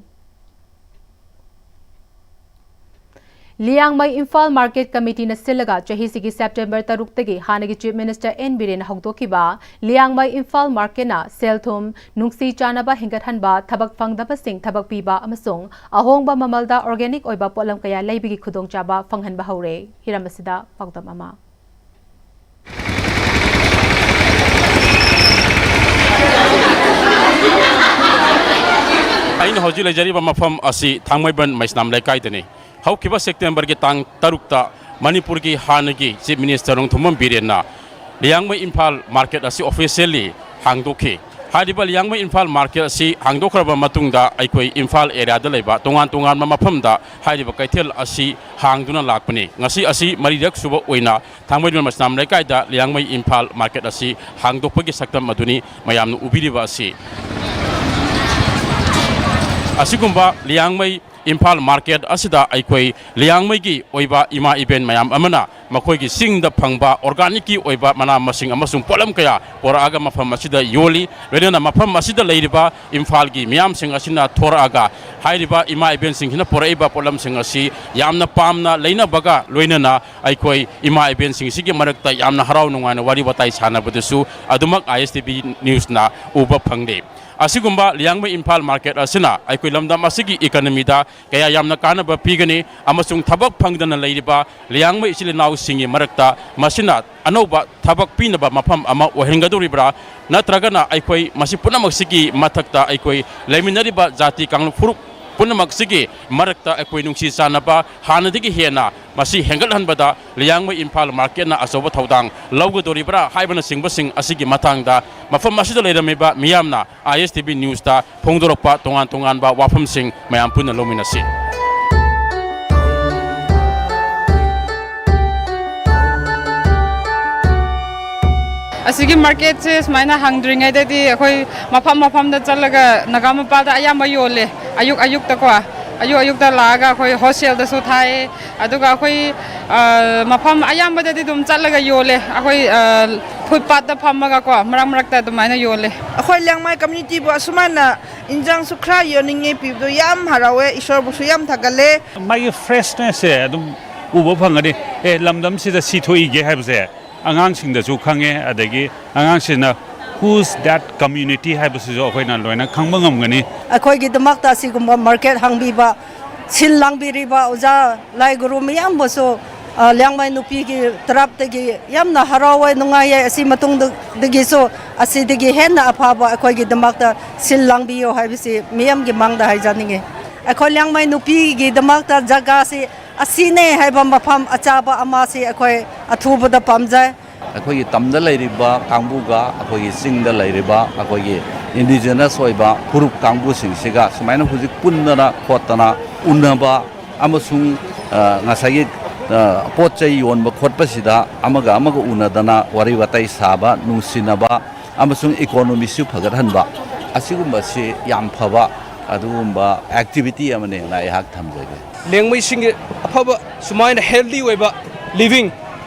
ꯂꯤꯌꯥꯡꯃꯩ ꯏꯝꯐꯥꯜ market committeeꯅ ꯁꯤꯜꯂꯒ ꯆꯍꯤꯁꯤꯒꯤ September ꯇꯔꯨꯛꯇꯒꯤ ꯍꯥꯟꯅꯒꯤ Chief Minister ꯑꯦꯟ ꯕꯤꯔꯦꯟꯅ ꯍꯧꯗꯣꯛꯈꯤꯕ ꯂꯤꯌꯥꯡꯃꯩ ꯏꯝꯐꯥꯜ marketꯅ ꯁꯦꯜ ꯊꯨꯝ, ꯅꯨꯡꯁꯤ ꯆꯥꯟꯅꯕ ꯍꯦꯟꯒꯠꯍꯟꯕ, ꯊꯕꯛ ꯐꯪꯗꯕꯁꯤꯡ ꯊꯕꯛ ꯄꯤꯕ ꯑꯃꯁꯨꯡ ꯑꯍꯣꯡꯕ ꯃꯃꯜꯗ organic ꯑꯣꯏꯕ ꯄꯣꯠꯂꯝ ꯀꯌꯥ ꯂꯩꯕꯒꯤ ꯈꯨꯗꯣꯡꯆꯥꯕ ꯐꯪꯍꯟꯕ ꯍꯧꯔꯦ꯫ ꯍꯤꯔꯝ ꯑꯁꯤꯗ ꯄꯥꯎꯗꯝ ꯑꯃ꯫ ꯑꯩꯅ ꯍꯧꯖꯤꯛ ꯂꯩꯖꯔꯤꯕ ꯃꯐꯝ ꯑꯁꯤ ꯊꯥꯡꯃꯩꯕꯟ ꯃꯩꯁꯅꯥꯝ ꯂꯩꯀꯥꯏꯗꯅꯤ꯫ ꯍꯧꯈꯤꯕ Septemberꯒꯤ ꯇꯥꯡ ꯇꯔꯨꯛꯇ ꯃꯅꯤꯄꯨꯔꯒꯤ ꯍꯥꯟꯅꯒꯤ Chief Minister Nongthombam ꯕꯤꯔꯦꯟꯅ Liangmai Imphal market ꯑꯁꯤ officially ꯍꯥꯡꯗꯣꯛꯈꯤ꯫ ꯍꯥꯏꯔꯤꯕ ꯂꯤꯌꯥꯡꯃꯩ ꯏꯝꯐꯥꯜ market ꯑꯁꯤ ꯍꯥꯡꯗꯣꯛꯈ꯭ꯔꯕ ꯃꯇꯨꯡꯗ ꯑꯩꯈꯣꯏ ꯏꯝꯐꯥꯜ areaꯗ ꯂꯩꯕ ꯇꯣꯉꯥꯟ ꯇꯣꯉꯥꯟꯕ ꯃꯐꯝꯗ ꯍꯥꯏꯔꯤꯕ ꯀꯩꯊꯦꯜ ꯑꯁꯤ ꯍꯥꯡꯗꯨꯅ ꯂꯥꯛꯄꯅꯤ꯫ ꯉꯁꯤ ꯑꯁꯤ ꯃꯔꯤꯔꯛ ꯁꯨꯕ ꯑꯣꯏꯅ ꯊꯥꯡꯃꯩꯕꯟ ꯃꯆꯤꯅꯥꯝ ꯂꯩꯀꯥꯏꯗ ꯂꯤꯌꯥꯡꯃꯩ ꯏꯝꯐꯥꯜ market ꯑꯁꯤ ꯍꯥꯡꯗꯣꯛꯄꯒꯤ ꯁꯛꯇꯝ ꯑꯗꯨꯅꯤ ꯃꯌꯥꯝꯅ ꯎꯕꯤꯔꯤꯕ ꯑꯁꯤ꯫ ꯑꯁꯤꯒꯨꯝꯕ ꯂꯤꯌꯥꯡꯃꯩ ꯏꯝꯐꯥꯜ market ꯑꯁꯤꯗ ꯑꯩꯈꯣꯏ ꯂꯤꯌꯥꯡꯃꯩꯒꯤ ꯑꯣꯏꯕ ꯏꯃꯥ ꯏꯕꯦꯟ ꯃꯌꯥꯝ ꯑꯃꯅ ꯃꯈꯣꯏꯒꯤ ꯆꯤꯡꯗ ꯐꯪꯕ organicꯀꯤ ꯑꯣꯏꯕ ꯃꯅꯥ ꯃꯁꯤꯡ ꯑꯃꯁꯨꯡ ꯄꯣꯠꯂꯝ ꯀꯌꯥ ꯄꯨꯔꯛꯑꯒ ꯃꯐꯝ ꯑꯁꯤꯗ ꯌꯣꯜꯂꯤ꯫ ꯂꯣꯏꯅꯅ ꯃꯐꯝ ꯑꯁꯤꯗ ꯂꯩꯔꯤꯕ ꯏꯝꯐꯥꯜꯒꯤ ꯃꯤꯌꯥꯝꯁꯤꯡ ꯑꯁꯤꯅ ꯊꯣꯔꯛꯑꯒ ꯍꯥꯏꯔꯤꯕ ꯏꯃꯥ ꯏꯕꯦꯟꯁꯤꯡꯁꯤꯅ ꯄꯨꯔꯛꯏꯕ ꯄꯣꯠꯂꯝꯁꯤꯡ ꯑꯁꯤ ꯌꯥꯝꯅ ꯄꯥꯝꯅ ꯂꯩꯅꯕꯒ ꯂꯣꯏꯅꯅ ꯑꯩꯈꯣꯏ ꯏꯃꯥ ꯏꯕꯦꯟꯁꯤꯡꯁꯤꯒꯤ ꯃꯔꯛꯇ ꯌꯥꯝꯅ ꯍꯔꯥꯎ ꯅꯨꯡꯉꯥꯏꯅ ꯋꯥꯔꯤ ꯋꯥꯇꯥꯏ ꯁꯥꯟꯅꯕꯗꯁꯨ ꯑꯗꯨꯃꯛ ISTV newsꯅ ꯎꯕ ꯐꯪꯂꯤ꯫ ꯑꯁꯤꯒꯨꯝꯕ ꯂꯤꯌꯥꯡꯃꯩ ꯏꯝꯐꯥꯜ market ꯑꯁꯤꯅ ꯑꯩꯈꯣꯏ ꯂꯝꯗꯝ ꯑꯁꯤꯒꯤ economyꯗ ꯀꯌꯥ ꯌꯥꯝꯅ ꯀꯥꯟꯅꯕ ꯄꯤꯒꯅꯤ ꯑꯃꯁꯨꯡ ꯊꯕꯛ ꯐꯪꯗꯅ ꯂꯩꯔꯤꯕ ꯂꯤꯌꯥꯡꯃꯩ ꯏꯆꯤꯜ ꯏꯅꯥꯎꯁꯤꯡꯒꯤ ꯃꯔꯛꯇ ꯃꯁꯤꯅ ꯑꯅꯧꯕ ꯊꯕꯛ ꯄꯤꯅꯕ ꯃꯐꯝ ꯑꯃ ꯑꯣꯏꯍꯟꯒꯗꯧꯔꯤꯕ꯭ꯔꯥ? ꯅꯠꯇ꯭ꯔꯒꯅ ꯑꯩꯈꯣꯏ ꯃꯁꯤ ꯄꯨꯝꯅꯃꯛꯁꯤꯒꯤ ꯃꯊꯛꯇ ꯑꯩꯈꯣꯏ ꯂꯩꯃꯤꯟꯅꯔꯤꯕ ꯖꯥꯇꯤ ꯀꯥꯡꯂꯨꯞ ꯐꯨꯔꯨꯞ ꯄꯨꯝꯅꯃꯛꯁꯤꯒꯤ ꯃꯔꯛꯇ ꯑꯩꯈꯣꯏ ꯅꯨꯡꯁꯤ ꯆꯥꯟꯅꯕ ꯍꯥꯟꯅꯗꯒꯤ ꯍꯦꯟꯅ ꯃꯁꯤ ꯍꯦꯟꯒꯠꯍꯟꯕꯗ ꯂꯤꯌꯥꯡꯃꯩ ꯏꯝꯐꯥꯜ marketꯅ ꯑꯆꯧꯕ ꯊꯧꯗꯥꯡ ꯂꯧꯒꯗꯧꯔꯤꯕ꯭ꯔꯥ ꯍꯥꯏꯕꯅꯆꯤꯡꯕꯁꯤꯡ ꯑꯁꯤꯒꯤ ꯃꯇꯥꯡꯗ ꯃꯐꯝ ꯑꯁꯤꯗ ꯂꯩꯔꯝꯃꯤꯕ ꯃꯤꯌꯥꯝꯅ ISTV newsꯇ ꯐꯣꯡꯗꯣꯔꯛꯄ ꯇꯣꯉꯥꯟ ꯇꯣꯉꯥꯟꯕ ꯋꯥꯐꯝꯁꯤꯡ ꯃꯌꯥꯝ ꯄꯨꯟꯅ ꯂꯧꯃꯤꯟꯅꯁꯤ꯫ ꯑꯁꯤꯒꯤ marketꯁꯦ ꯁꯨꯃꯥꯏꯅ ꯍꯥꯡꯗ꯭ꯔꯤꯉꯩꯗꯗꯤ ꯑꯩꯈꯣꯏ ꯃꯐꯝ ꯃꯐꯝꯗ ꯆꯠꯂꯒ ꯅꯥꯒꯥ ꯃꯄꯥꯜꯗ ꯑꯌꯥꯝꯕ ꯌꯣꯜꯂꯦ꯫ ꯑꯌꯨꯛ ꯑꯌꯨꯛꯇꯀꯣ, ꯑꯌꯨꯛ ꯑꯌꯨꯛꯇ ꯂꯥꯛꯑꯒ ꯑꯩꯈꯣꯏ wholesaleꯗꯁꯨ ꯊꯥꯏ꯫ ꯑꯗꯨꯒ ꯑꯩꯈꯣꯏ, ꯑ, ꯃꯐꯝ ꯑꯌꯥꯝꯕꯗꯗꯤ ꯑꯗꯨꯝ ꯆꯠꯂꯒ ꯌꯣꯜꯂꯦ꯫ ꯑꯩꯈꯣꯏ, ꯑ, footpathꯇ ꯐꯝꯃꯒꯀꯣ, ꯃꯔꯛ ꯃꯔꯛꯇ ꯑꯗꯨꯃꯥꯏꯅ ꯌꯣꯜꯂꯦ꯫ ꯑꯩꯈꯣꯏ ꯂꯤꯌꯥꯡꯃꯩ communityꯕꯨ ꯑꯁꯨꯃꯥꯏꯅ ꯏꯟꯖꯥꯡꯁꯨ ꯈꯔ ꯌꯣꯟꯅꯤꯡꯉꯦ ꯄꯤꯕꯗꯣ ꯌꯥꯝ ꯍꯔꯥꯎꯋꯦ, ꯏꯁꯣꯔꯕꯨꯁꯨ ꯌꯥꯝ ꯊꯥꯒꯠꯂꯦ꯫ ꯃꯥꯒꯤ freshnessꯁꯦ ꯑꯗꯨꯝ ꯎꯕ ꯐꯪꯒꯅꯤ꯫ ꯑꯦ, ꯂꯝꯗꯝꯁꯤꯗ ꯁꯤ ꯊꯣꯛꯏꯒꯦ ꯍꯥꯏꯕꯁꯦ ꯑꯉꯥꯡꯁꯤꯡꯗꯁꯨ ꯈꯪꯉꯦ, ꯑꯗꯒꯤ ꯑꯉꯥꯡꯁꯤꯡꯅ who's that community ꯍꯥꯏꯕꯁꯤꯁꯨ ꯑꯩꯈꯣꯏꯅ ꯂꯣꯏꯅ ꯈꯪꯕ ꯉꯝꯒꯅꯤ꯫ ꯑꯩꯈꯣꯏꯒꯤꯗꯃꯛꯇ ꯑꯁꯤꯒꯨꯝꯕ market ꯍꯥꯡꯕꯤꯕ, ꯁꯤꯜ ꯂꯥꯡꯕꯤꯔꯤꯕ ꯑꯣꯖꯥ ꯂꯥꯏ ꯒꯨꯔꯨ ꯃꯌꯥꯝꯕꯨꯁꯨ, ꯑ, ꯂꯤꯌꯥꯡꯃꯩ ꯅꯨꯄꯤꯒꯤ ꯇꯔꯞꯇꯒꯤ ꯌꯥꯝꯅ ꯍꯔꯥꯎꯋꯦ, ꯅꯨꯡꯉꯥꯏꯌꯦ꯫ ꯑꯁꯤ ꯃꯇꯨꯡꯗꯒꯤꯁꯨ ꯑꯁꯤꯗꯒꯤ ꯍꯦꯟꯅ ꯑꯐꯕ ꯑꯩꯈꯣꯏꯒꯤꯗꯃꯛꯇ ꯁꯤꯜ ꯂꯥꯡꯕꯤꯌꯣ ꯍꯥꯏꯕꯁꯤ ꯃꯤꯌꯥꯝꯒꯤ ꯃꯥꯡꯗ ꯍꯥꯏꯖꯅꯤꯡꯉꯤ꯫ ꯑꯩꯈꯣꯏ ꯂꯤꯌꯥꯡꯃꯩ ꯅꯨꯄꯤꯒꯤꯗꯃꯛꯇ ꯖꯒꯥꯁꯤ ꯑꯁꯤꯅꯦ ꯍꯥꯏꯕ ꯃꯐꯝ ꯑꯆꯥꯕ ꯑꯃꯁꯤ ꯑꯩꯈꯣꯏ ꯑꯊꯨꯕꯗ ꯄꯥꯝꯖꯩ꯫ ꯑꯩꯈꯣꯏꯒꯤ ꯇꯝꯗ ꯂꯩꯔꯤꯕ ꯀꯥꯡꯕꯨꯒ ꯑꯩꯈꯣꯏꯒꯤ ꯆꯤꯡꯗ ꯂꯩꯔꯤꯕ ꯑꯩꯈꯣꯏꯒꯤ ꯏꯟꯗꯤꯖꯤꯅꯁ ꯑꯣꯏꯕ ꯐꯨꯔꯨꯞ ꯀꯥꯡꯕꯨꯁꯤꯡꯁꯤꯒ ꯁꯨꯃꯥꯏꯅ ꯍꯧꯖꯤꯛ ꯄꯨꯟꯗꯅ ꯈꯣꯠꯇꯅ ꯎꯅꯕ ꯑꯃꯁꯨꯡ, ꯑ, ꯉꯁꯥꯏꯒꯤ, ꯑ, ꯄꯣꯠ ꯆꯩ ꯌꯣꯟꯕ ꯈꯣꯠꯄꯁꯤꯗ ꯑꯃꯒ ꯑꯃꯒ ꯎꯅꯗꯅ ꯋꯥꯔꯤ ꯋꯥꯇꯥꯏ ꯁꯥꯕ, ꯅꯨꯡꯁꯤꯅꯕ ꯑꯃꯁꯨꯡ ꯏꯀꯣꯅꯣꯃꯤꯁꯨ ꯐꯒꯠꯍꯟꯕ, ꯑꯁꯤꯒꯨꯝꯕꯁꯤ ꯌꯥꯝ ꯐꯕ ꯑꯗꯨꯒꯨꯝꯕ ꯑꯦꯛꯇꯤꯚꯤꯇꯤ ꯑꯃꯅꯦꯅ ꯑꯩꯍꯥꯛ ꯊꯝꯖꯒꯦ꯫ ꯂꯦꯡꯃꯩꯁꯤꯡꯒꯤ ꯑꯐꯕ ꯁꯨꯃꯥꯏꯅ ꯍꯦꯜꯗꯤ ꯑꯣꯏꯕ ꯂꯤꯚꯤꯡ,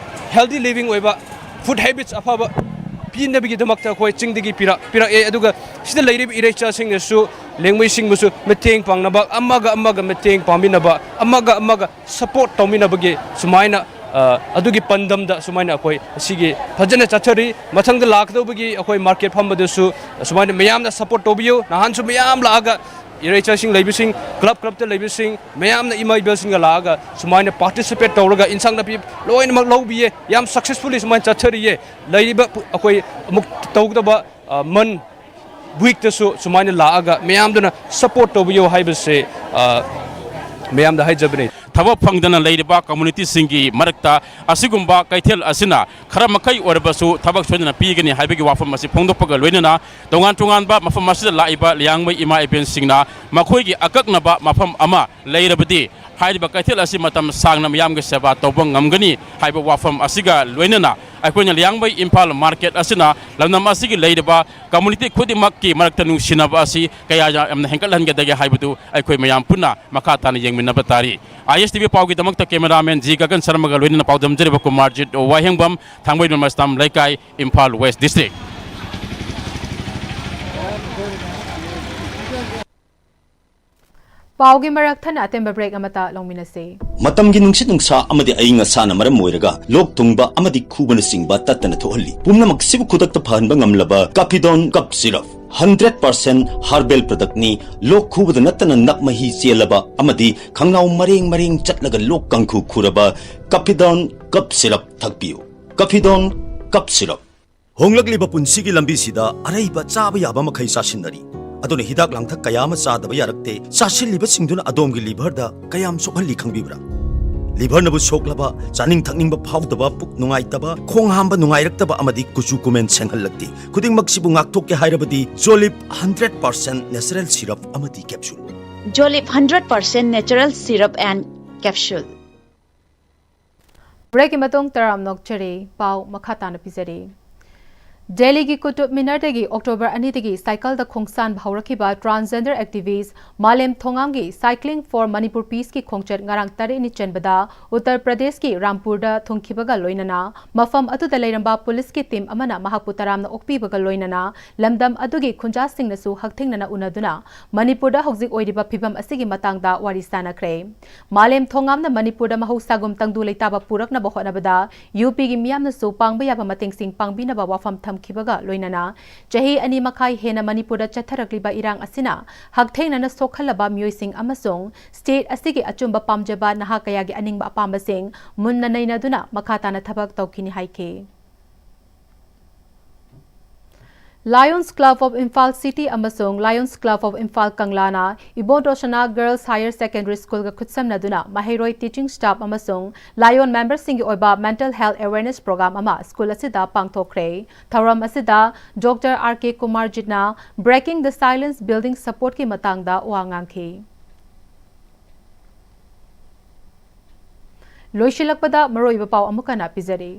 ꯍꯦꯜꯗꯤ ꯂꯤꯚꯤꯡ ꯑꯣꯏꯕ ꯐꯨꯗ ꯍꯦꯕꯤꯠꯁ ꯑꯐꯕ ꯄꯤꯅꯕꯒꯤꯗꯃꯛꯇ ꯑꯩꯈꯣꯏ ꯆꯤꯡꯗꯒꯤ ꯄꯤꯔꯛ-, ꯄꯤꯔꯛꯑꯦ꯫ ꯑꯗꯨꯒ ꯁꯤꯗ ꯂꯩꯔꯤꯕ ꯏꯔꯩꯆꯥꯁꯤꯡꯅꯁꯨ ꯂꯦꯡꯃꯩꯁꯤꯡꯕꯨꯁꯨ ꯃꯇꯦꯡ ꯄꯥꯡꯅꯕ, ꯑꯃꯒ ꯑꯃꯒ ꯃꯇꯦꯡ ꯄꯥꯡꯃꯤꯟꯅꯕ, ꯑꯃꯒ ꯑꯃꯒ ꯁꯄꯣꯔꯠ ꯇꯧꯃꯤꯟꯅꯕꯒꯤ ꯁꯨꯃꯥꯏꯅ, ꯑ, ꯑꯗꯨꯒꯤ ꯄꯥꯟꯗꯝꯗ ꯁꯨꯃꯥꯏꯅ ꯑꯩꯈꯣꯏ ꯑꯁꯤꯒꯤ ꯐꯖꯅ ꯆꯠꯊꯔꯤ꯫ ꯃꯊꯪꯗ ꯂꯥꯛꯀꯗꯧꯕꯒꯤ ꯑꯩꯈꯣꯏ ꯃꯥꯔꯀꯦꯠ ꯐꯝꯕꯗꯁꯨ ꯁꯨꯃꯥꯏꯅ ꯃꯌꯥꯝꯅ ꯁꯄꯣꯔꯠ ꯇꯧꯕꯤꯌꯨ꯫ ꯅꯍꯥꯟꯁꯨ ꯃꯌꯥꯝ ꯂꯥꯛꯑꯒ ꯏꯔꯩꯆꯥꯁꯤꯡ ꯂꯩꯕꯁꯤꯡ, ꯀ꯭ꯂꯕ, ꯀ꯭ꯂꯕꯇ ꯂꯩꯕꯁꯤꯡ, ꯃꯌꯥꯝꯅ ꯏꯃꯥ ꯏꯕꯦꯜꯁꯤꯡꯒ ꯂꯥꯛꯑꯒ ꯁꯨꯃꯥꯏꯅ ꯄꯥꯔꯇꯤꯁꯤꯄꯦꯠ ꯇꯧꯔꯒ ꯏꯟꯁꯥꯡ ꯅꯥꯄꯤ ꯂꯣꯏꯅꯃꯛ ꯂꯧꯕꯤꯌꯦ꯫ ꯌꯥꯝ ꯁꯛꯁꯦꯁꯐꯨꯜꯂꯤ ꯁꯨꯃꯥꯏꯅ ꯆꯠꯊꯔꯤꯌꯦ꯫ ꯂꯩꯔꯤꯕ ꯄꯨ-, ꯑꯩꯈꯣꯏ ꯑꯃꯨꯛ ꯇꯧꯒꯗꯕ, ꯑ, ꯃꯟ ꯋꯤꯛꯇꯁꯨ ꯁꯨꯃꯥꯏꯅ ꯂꯥꯛꯑꯒ ꯃꯌꯥꯝꯗꯨꯅ ꯁꯄꯣꯔꯠ ꯇꯧꯕꯤꯌꯨ ꯍꯥꯏꯕꯁꯦ, ꯑ, ꯃꯌꯥꯝꯗ ꯍꯥꯏꯖꯕꯅꯤ꯫ ꯊꯕꯛ ꯐꯪꯗꯅ ꯂꯩꯔꯤꯕ ꯀꯝꯃꯨꯅꯤꯇꯤꯁꯤꯡꯒꯤ ꯃꯔꯛꯇ ꯑꯁꯤꯒꯨꯝꯕ ꯀꯩꯊꯦꯜ ꯑꯁꯤꯅ ꯈꯔ ꯃꯈꯩ ꯑꯣꯏꯔꯕꯁꯨ ꯊꯕꯛ ꯁꯣꯏꯗꯅ ꯄꯤꯒꯅꯤ ꯍꯥꯏꯕꯒꯤ ꯋꯥꯐꯝ ꯑꯁꯤ ꯐꯣꯡꯗꯣꯛꯄꯒ ꯂꯣꯏꯅꯅ ꯇꯣꯉꯥꯟ ꯇꯣꯉꯥꯟꯕ ꯃꯐꯝ ꯑꯁꯤꯗ ꯂꯥꯛꯏꯕ ꯂꯤꯌꯥꯡꯃꯩ ꯏꯃꯥ ꯏꯕꯦꯟꯁꯤꯡꯅ ꯃꯈꯣꯏꯒꯤ ꯑꯀꯛꯅꯕ ꯃꯐꯝ ꯑꯃ ꯂꯩꯔꯕꯗꯤ ꯍꯥꯏꯔꯤꯕ ꯀꯩꯊꯦꯜ ꯑꯁꯤ ꯃꯇꯝ ꯁꯥꯡꯅ ꯃꯤꯌꯥꯝꯒꯤ ꯁꯦꯕꯥ ꯇꯧꯕ ꯉꯝꯒꯅꯤ ꯍꯥꯏꯕ ꯋꯥꯐꯝ ꯑꯁꯤꯒ ꯂꯣꯏꯅꯅ ꯑꯩꯈꯣꯏꯅ ꯂꯤꯌꯥꯡꯃꯩ ꯏꯝꯐꯥꯜ ꯃꯥꯔꯀꯦꯠ ꯑꯁꯤꯅ ꯂꯝꯗꯝ ꯑꯁꯤꯒꯤ ꯂꯩꯔꯤꯕ ꯀꯝꯃꯨꯅꯤꯇꯤ ꯈꯨꯗꯤꯡꯃꯛꯀꯤ ꯃꯔꯛꯇ ꯅꯨꯡꯁꯤꯅꯕ ꯑꯁꯤ ꯀꯌꯥ ꯌꯥꯝꯅ ꯍꯦꯟꯒꯠꯍꯟꯒꯗꯒꯦ ꯍꯥꯏꯕꯗꯨ ꯑꯩꯈꯣꯏ ꯃꯌꯥꯝ ꯄꯨꯟꯅ ꯃꯈꯥ ꯇꯥꯅ ꯌꯦꯡꯃꯤꯟꯅꯕ ꯇꯥꯔꯤ꯫ ꯑꯥꯏ ꯑꯦꯁ T V ꯄꯥꯎꯒꯤꯗꯃꯛꯇ cameraman G Gagan ꯁꯔꯃꯒ ꯂꯣꯏꯅꯅ ꯄꯥꯎꯗꯝꯖꯔꯤꯕ ꯀꯨꯃꯥꯔꯖꯤꯠ ꯋꯥꯍꯦꯡꯕꯝ, ꯊꯥꯡꯃꯩꯕꯟ ꯃꯁꯇꯥꯝ ꯂꯩꯀꯥꯏ, ꯏꯝꯐꯥꯜ ꯋꯦꯁ ꯗꯤꯁꯇ꯭ꯔꯤꯛ꯫ ꯄꯥꯎꯒꯤ ꯃꯔꯛ ꯊꯠꯅ ꯑꯇꯦꯟꯕ ꯕ꯭ꯔꯦꯛ ꯑꯃꯇ ꯂꯧꯃꯤꯟꯅꯁꯤ꯫ ꯃꯇꯝꯒꯤ ꯅꯨꯡꯁꯤꯠ ꯅꯨꯡꯁꯥ ꯑꯃꯗꯤ ꯑꯏꯪ ꯑꯁꯥꯅ ꯃꯔꯝ ꯑꯣꯏꯔꯒ ꯂꯣꯛ ꯊꯨꯡꯕ ꯑꯃꯗꯤ ꯈꯨꯕꯅꯆꯤꯡꯕ ꯇꯠꯇꯅ ꯊꯣꯛꯍꯜꯂꯤ꯫ ꯄꯨꯝꯅꯃꯛꯁꯤꯕꯨ ꯈꯨꯗꯛꯇ ꯐꯍꯟꯕ ꯉꯝꯂꯕ ꯀꯥꯐꯤꯗꯣꯟ ꯀꯞ ꯁꯤꯔꯞ, ꯍꯟꯗ꯭ꯔꯦꯠ ꯄꯥꯔꯁꯦꯟ ꯍꯥꯔꯕꯦꯜ ꯄ꯭ꯔꯗꯛꯅꯤ꯫ ꯂꯣꯛ ꯈꯨꯕꯗ ꯅꯠꯇꯅ ꯅꯞ ꯃꯍꯤ ꯆꯦꯜꯂꯕ ꯑꯃꯗꯤ ꯈꯪꯅꯥꯎ ꯃꯔꯦꯡ ꯃꯔꯦꯡ ꯆꯠꯂꯒ ꯂꯣꯛ ꯀꯥꯡꯈꯨ ꯈꯨꯔꯕ ꯀꯥꯐꯤꯗꯣꯟ ꯀꯞ ꯁꯤꯔꯞ ꯊꯛꯄꯤꯌꯨ꯫ ꯀꯥꯐꯤꯗꯣꯟ ꯀꯞ ꯁꯤꯔꯞ꯫ ꯍꯣꯡꯂꯛꯂꯤꯕ ꯄꯨꯟꯁꯤꯒꯤ ꯂꯝꯕꯤꯁꯤꯗ ꯑꯔꯩꯕ ꯆꯥꯕ ꯌꯥꯕ ꯃꯈꯩ ꯆꯥꯁꯤꯟꯅꯔꯤ꯫ ꯑꯗꯨꯅ ꯍꯤꯗꯥꯛ ꯂꯥꯡꯊꯛ ꯀꯌꯥ ꯑꯃ ꯆꯥꯗꯕ ꯌꯥꯔꯛꯇꯦ꯫ ꯆꯥꯁꯤꯜꯂꯤꯕꯁꯤꯡꯗꯨꯅ ꯑꯗꯣꯝꯒꯤ ꯂꯤꯚꯔꯗ ꯀꯌꯥꯝ ꯁꯣꯛꯍꯜꯂꯤ ꯈꯪꯕꯤꯕ꯭ꯔꯥ? ꯂꯤꯚꯔꯅꯕꯨ ꯁꯣꯛꯂꯕ, ꯆꯥꯅꯤꯡ ꯊꯛꯅꯤꯡꯕ ꯐꯥꯎꯗꯕ, ꯄꯨꯛ ꯅꯨꯡꯉꯥꯏꯇꯕ, ꯈꯣꯡ ꯍꯥꯝꯕ ꯅꯨꯡꯉꯥꯏꯔꯛꯇꯕ ꯑꯃꯗꯤ ꯀꯨꯆꯨ ꯀꯨꯃꯦꯟ ꯁꯦꯡꯍꯜꯂꯛꯇꯦ꯫ ꯈꯨꯗꯤꯡꯃꯛꯁꯤꯕꯨ ꯉꯥꯛꯊꯣꯛꯀꯦ ꯍꯥꯏꯔꯕꯗꯤ ꯖꯣꯂꯤꯞ ꯍꯟꯗ꯭ꯔꯦꯠ ꯄꯥꯔꯁꯦꯟ ꯅꯦꯆꯔꯦꯜ ꯁꯤꯔꯞ ꯑꯃꯗꯤ capsule. Jolip hundred percent natural syrup and capsule. ꯕ꯭ꯔꯦꯛꯀꯤ ꯃꯇꯨꯡ ꯇꯔꯥꯝꯅ ꯑꯣꯛꯆꯔꯤ꯫ ꯄꯥꯎ ꯃꯈꯥ ꯇꯥꯅ ꯄꯤꯖꯔꯤ꯫ ꯗꯦꯜꯂꯤꯒꯤ ꯀꯨꯇꯨꯕ ꯃꯤꯅꯔꯗꯒꯤ ꯑꯣꯛꯇꯣꯕꯔ ꯑꯅꯤꯗꯒꯤ ꯁꯥꯏꯀꯜꯗ ꯈꯣꯡꯁꯥꯟꯕ ꯍꯧꯔꯛꯈꯤꯕ transgender activist ꯃꯥꯂꯦꯝ ꯊꯣꯉꯥꯝꯒꯤ Cycling for Manipur Peaceꯀꯤ ꯈꯣꯡꯆꯠ ꯉꯔꯥꯡ ꯇꯔꯦꯠꯅꯤ ꯆꯟꯕꯗ ꯎꯠꯇꯔ ꯄ꯭ꯔꯗꯦꯁꯀꯤ ꯔꯥꯝꯄꯨꯔꯗ ꯊꯨꯡꯈꯤꯕꯒ ꯂꯣꯏꯅꯅ ꯃꯐꯝ ꯑꯗꯨꯗ ꯂꯩꯔꯝꯕ ꯄꯨꯂꯤꯁꯀꯤ ꯇꯤꯝ ꯑꯃꯅ ꯃꯍꯥꯛꯄꯨ ꯇꯔꯥꯝꯅ ꯑꯣꯛꯄꯤꯕꯒ ꯂꯣꯏꯅꯅ ꯂꯝꯗꯝ ꯑꯗꯨꯒꯤ ꯈꯨꯟꯖꯥꯁꯤꯡꯅꯁꯨ ꯍꯛꯊꯦꯡꯅꯅ ꯎꯅꯗꯨꯅ ꯃꯅꯤꯄꯨꯔꯗ ꯍꯧꯖꯤꯛ ꯑꯣꯏꯔꯤꯕ ꯐꯤꯚꯝ ꯑꯁꯤꯒꯤ ꯃꯇꯥꯡꯗ ꯋꯥꯔꯤ ꯁꯥꯅꯈ꯭ꯔꯦ꯫ ꯃꯥꯂꯦꯝ ꯊꯣꯉꯥꯝꯅ ꯃꯅꯤꯄꯨꯔꯗ ꯃꯍꯧꯁꯥꯒꯨꯝ ꯇꯪꯗꯨ ꯂꯩꯇꯥꯕ ꯄꯨꯔꯛꯅꯕ ꯍꯣꯠꯅꯕꯗ ꯌꯨ ꯄꯤꯒꯤ ꯃꯤꯌꯥꯝꯅꯁꯨ ꯄꯥꯡꯕ ꯌꯥꯕ ꯃꯇꯦꯡꯁꯤꯡ ꯄꯥꯡꯕꯤꯅꯕ ꯋꯥꯐꯝ ꯊꯝꯈꯤꯕꯒ ꯂꯣꯏꯅꯅ ꯆꯍꯤ ꯑꯅꯤ ꯃꯈꯥꯏ ꯍꯦꯟꯅ ꯃꯅꯤꯄꯨꯔꯗ ꯆꯠꯊꯔꯛꯂꯤꯕ ꯏꯔꯥꯡ ꯑꯁꯤꯅ ꯍꯛꯊꯦꯡꯅꯅ ꯁꯣꯛꯍꯜꯂꯕ ꯃꯤꯑꯣꯏꯁꯤꯡ ꯑꯃꯁꯨꯡ state ꯑꯁꯤꯒꯤ ꯑꯆꯨꯝꯕ ꯄꯥꯝꯖꯕ ꯅꯍꯥ ꯀꯌꯥꯒꯤ ꯑꯅꯤꯡꯕ ꯑꯄꯥꯝꯕꯁꯤꯡ ꯃꯨꯟꯅ ꯅꯩꯅꯗꯨꯅ ꯃꯈꯥ ꯇꯥꯅ ꯊꯕꯛ ꯇꯧꯈꯤꯅꯤ ꯍꯥꯏꯈꯤ꯫ Lions Club of Imphal City ꯑꯃꯁꯨꯡ Lions Club of Imphal ꯀꯪꯂꯥꯅ ꯏꯕꯣꯟ ꯔꯣꯁꯅꯥ Girls Higher Secondary Schoolꯒ ꯈꯨꯠꯁꯝꯅꯗꯨꯅ ꯃꯍꯩꯔꯣꯏ, teaching staff ꯑꯃꯁꯨꯡ Lion memberꯁꯤꯡꯒꯤ ꯑꯣꯏꯕ mental health awareness program ꯑꯃ school ꯑꯁꯤꯗ ꯄꯥꯡꯊꯣꯛꯈ꯭ꯔꯦ꯫ ꯊꯧꯔꯝ ꯑꯁꯤꯗ Doctor R K Kumarjitꯅ Breaking the Silence, Building Supportꯀꯤ ꯃꯇꯥꯡꯗ ꯋꯥ ꯉꯥꯡꯈꯤ꯫ ꯂꯣꯏꯁꯤꯜꯂꯛꯄꯗ ꯃꯔꯨꯑꯣꯏꯕ ꯄꯥꯎ ꯑꯃꯨꯛ ꯍꯟꯅ ꯄꯤꯖꯔꯤ꯫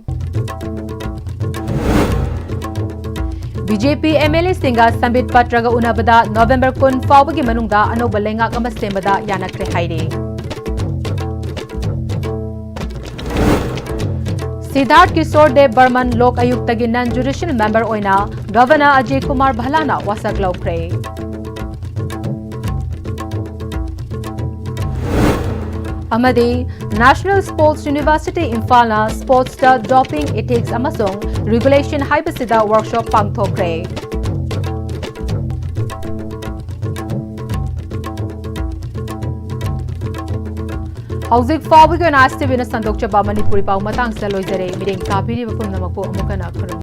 B J P M L ꯑꯦꯁꯤꯡꯒ ꯁꯝꯕꯤꯠ ꯄꯠꯇ꯭ꯔꯒ ꯎꯅꯕꯗ ꯅꯣꯕꯦꯝꯕꯔ ꯀꯨꯟ ꯐꯥꯎꯕꯒꯤ ꯃꯅꯨꯡꯗ ꯑꯅꯧꯕ ꯂꯩꯉꯥꯛ ꯑꯃ ꯁꯦꯝꯕꯗ ꯌꯥꯅꯈ꯭ꯔꯦ ꯍꯥꯏꯔꯤ꯫ ꯁꯤꯗꯥꯔꯊ ꯀꯤꯁꯣꯔ ꯗꯦꯕ ꯕꯔꯃꯟ ꯂꯣꯛ ꯑꯌꯨꯛꯇꯒꯤ non judicial member ꯑꯣꯏꯅ Governor Ajay Kumar Bhallana ꯋꯥꯁꯛ ꯂꯧꯈ꯭ꯔꯦ꯫ ꯑꯃꯗꯤ National Sports University ꯏꯝꯐꯥꯜꯅ sportsꯇ doping ethics ꯑꯃꯁꯨꯡ regulation ꯍꯥꯏꯕꯁꯤꯗ workshop ꯄꯥꯡꯊꯣꯛꯈ꯭ꯔꯦ꯫ ꯍꯧꯖꯤꯛ ꯐꯥꯎꯕꯒꯤ ꯑꯣꯏꯅ ꯑꯥꯏ ꯑꯦꯁ ꯇꯤ ꯚꯤꯅ ꯁꯟꯗꯣꯛꯆꯕ ꯃꯅꯤꯄꯨꯔꯤ ꯄꯥꯎ ꯃꯇꯥꯡꯁꯤꯗ ꯂꯣꯏꯖꯔꯦ꯫ ꯃꯤꯠꯌꯦꯡ ꯇꯥꯕꯤꯔꯤꯕ ꯄꯨꯝꯅꯃꯛꯄꯨ ꯑꯃꯨꯛ ꯍꯟꯅ ꯈꯨꯔꯨꯝꯖꯔꯤ꯫